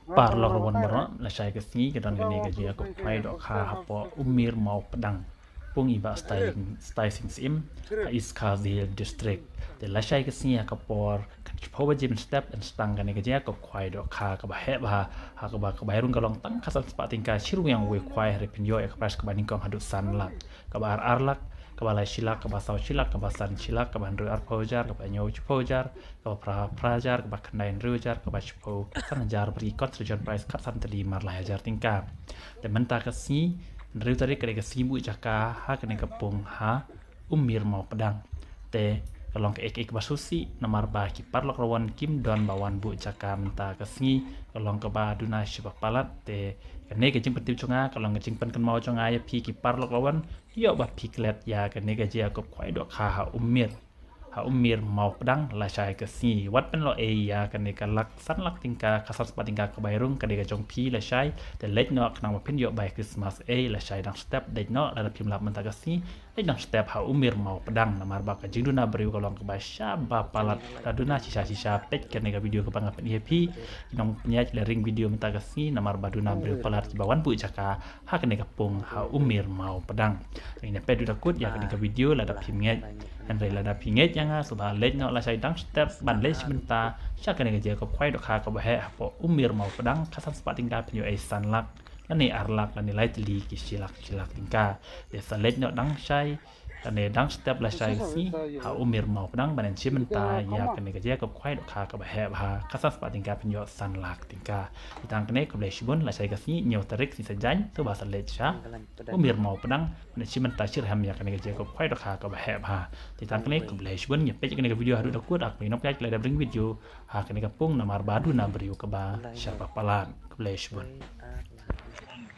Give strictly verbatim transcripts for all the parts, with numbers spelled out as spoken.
Paralok ruh wan baroh, lashai ka sngi ka don kane ka jingïakob khwai dohkha hapoh Umir Mawpdang. Pung i Bah Stai, Stai Sing Syiem ha East Khasi Hills District. Te lashai ka sngi ha ka por ka shiphew baje mynstep yn sdang kane ka jingïakob khwai dohkha kaba heh bha, ha kaba ka bai rung ka long tang khatsan spah tyngka shi ryngwiang uwei u khwai, hynrei phin ïoh ïa ka prize kaba nyngkong haduh san lak, kaba ar ar lak, kaba lai shi lak, kaba saw shi lak, kaba san shi lak, kaba hynriew arphew hajar, kaba hynñiew shiphew hajar, kaba phra phra hajar, kaba khyndai hynriew hajar, kaba shiphew san hajar, bad ki consolation prize khatsan tylli marlai hajar tyngka. Te mynta ka sngi hynriew tarik ka dei ka sngi buh jaka ha kane ka pung ha Umir Mawpdang. Te ka long kaei kaei kaba sngewsih namar ba ki paralok ruh wan kim don ba wan buh jaka mynta ka sngi, ka long kaba duna shi ba palat. Te kane ka jingpyntip jong nga ka long ka jingpynkynmaw jong nga ïa phi ki paralok ruh wan, ïoh ba phi klet ïa kane ka jingïakob khwai dohkha ha Umir, ha Umir Mawpdang lashai ka sngi. Wat pynlong ei ïa kane ka lak san lak tyngka, khatsan spah tyngka ka bai rung ka dei ka jong phi lashai. Te leit noh khnang ba phin ïoh bai Christmas ei lashai. Dang step leit noh, lada phim lap mynta ka sngi, leit dang step ha Umir Mawpdang namar ba ka jingduna briew ka long kaba sha ba palat. Lada duna shisha shisha peit kane ka video kaba nga pyni ïa phi. Ki nongpynïaid la ring video mynta ka sngi namar ba duna briew palat kiba wan buh jaka ha kane ka pung ha Umir Mawpdang. Ngin ïa peit haduh ba kut ïa kane ka video lada phim ngeit. Hynrei lada phi ngeit ïa nga, sngewbha leit noh lashai dang step ban leit shi bynta sha kane ka jingïakob khwai dohkha kaba heh hapoh Umir Mawpdang, khatsan spah tyngka phin ïoh ei san lak lane ar lak lane lai tylli ki shi lak shi lak tyngka. Te sa leit noh dang shai lane dang step lashai ka sngi ha Umir Mawpdang ban ïa shi bynta ïa kane ka jingïakob khwai dohkha kaba heh bha, khatsan spah tyngka phin ïoh san lak tyngka. Te tang kane, khublei shibun. Lashai ka sngi hynñiew tarik, sngi Saitjaiñ, sngewbha sa leit sha Umir Mawpdang ban ïa shi bynta shitrhem ïa kane ka jingïakob khwai dohkha kaba heh bha. Te tang kane, khublei shibun. Ngin ïa peit kane ka video haduh ba kut, ha kaba ngi nang peit la dep ring video ha kane ka pung namar ba duna briew kaba sha ba palat. Khublei shibun.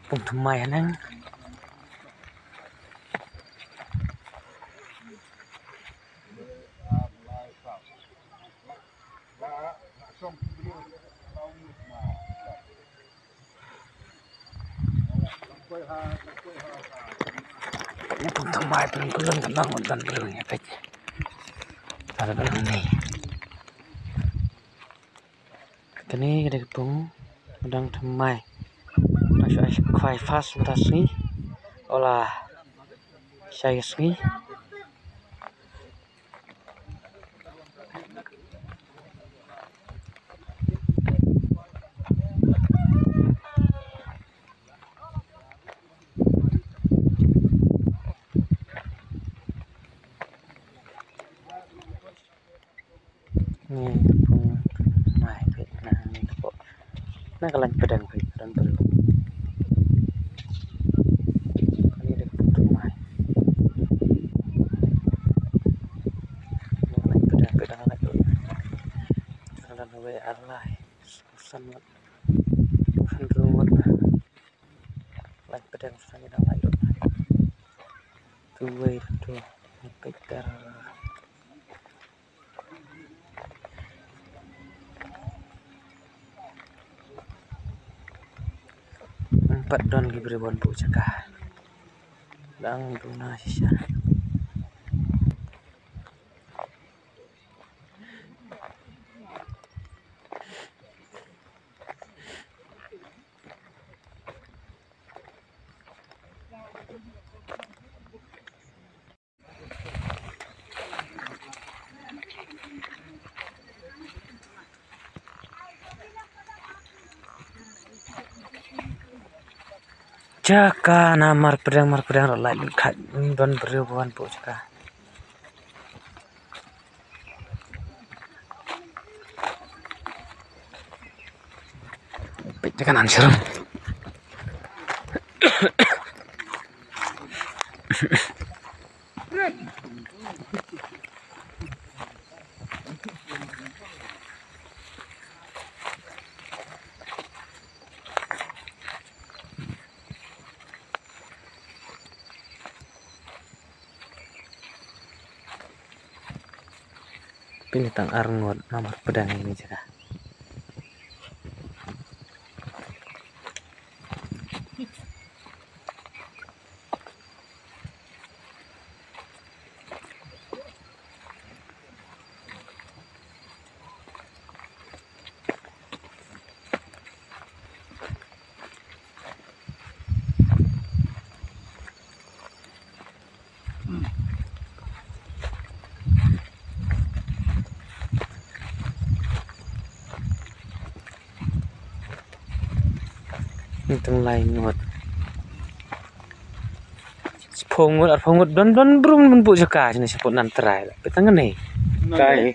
Pung thymmai haneng. Pung thymmai pung kulun ka nang udan briew ïa peit. Ada dalam ni. Kane ka dei ka pung u dang thymmai. Dang shu ai khwai fast mynta sngi. Ola shai ka sngi. Ni ka pung thymmai peit na ni ka pung. Na ka lain pdeng peit don briew. Kane dei ka pung thymmai. Na ka lain pdeng peit dang lain. Dang don wei ar lai. San ngut. Hynriew ngut. Lain pdeng san ngut dang lain. Tu wei tu. Peit ar. Em pat don ki briew wan buh jaka. Dang duna shisha. Jaka na marpdeng marpdeng ruh lait lut khat, don briew ba wan buh jaka. Peit jaka nan shurum. Pynthang arngut namar pdeng ïa kane ka jaka. Tang lai ngut. Shiphew ngut, arphew ngut, don, don brum ban buh jaka shane, shapoh nan trai. Peit tang kane. Kai.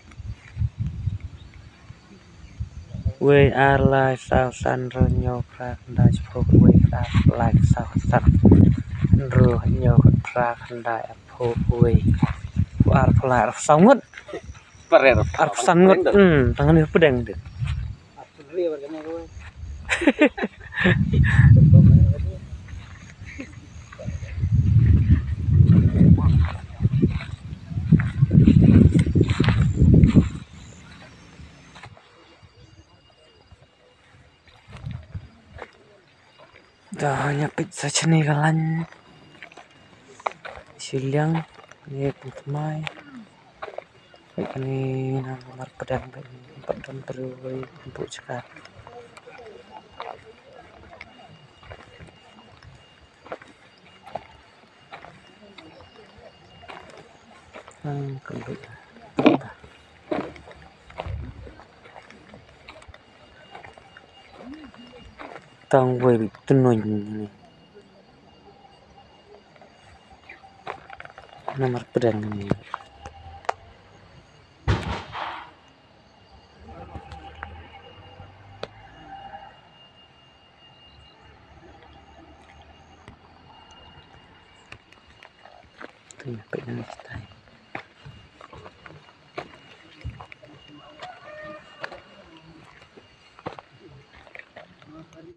Wei, ar, lai, saw, san, hynriew, hynñiew, phra, khyndai, shiphew, wei, ar, lai, saw, san, hynriew, hynñiew, phra, khyndai, arphew, wei, arphew, lai, arphew saw ngut. Arphew san ngut. Hmm, tang kane pdeng te. Da ïa peit sa shane ka lain shiliang ne pynthymmai. Peit kane namar pdeng, peit kane pat don briew wei buh jaka. Ang ka lut. Tang wei bi tynnuh ni. Namar pdeng ni.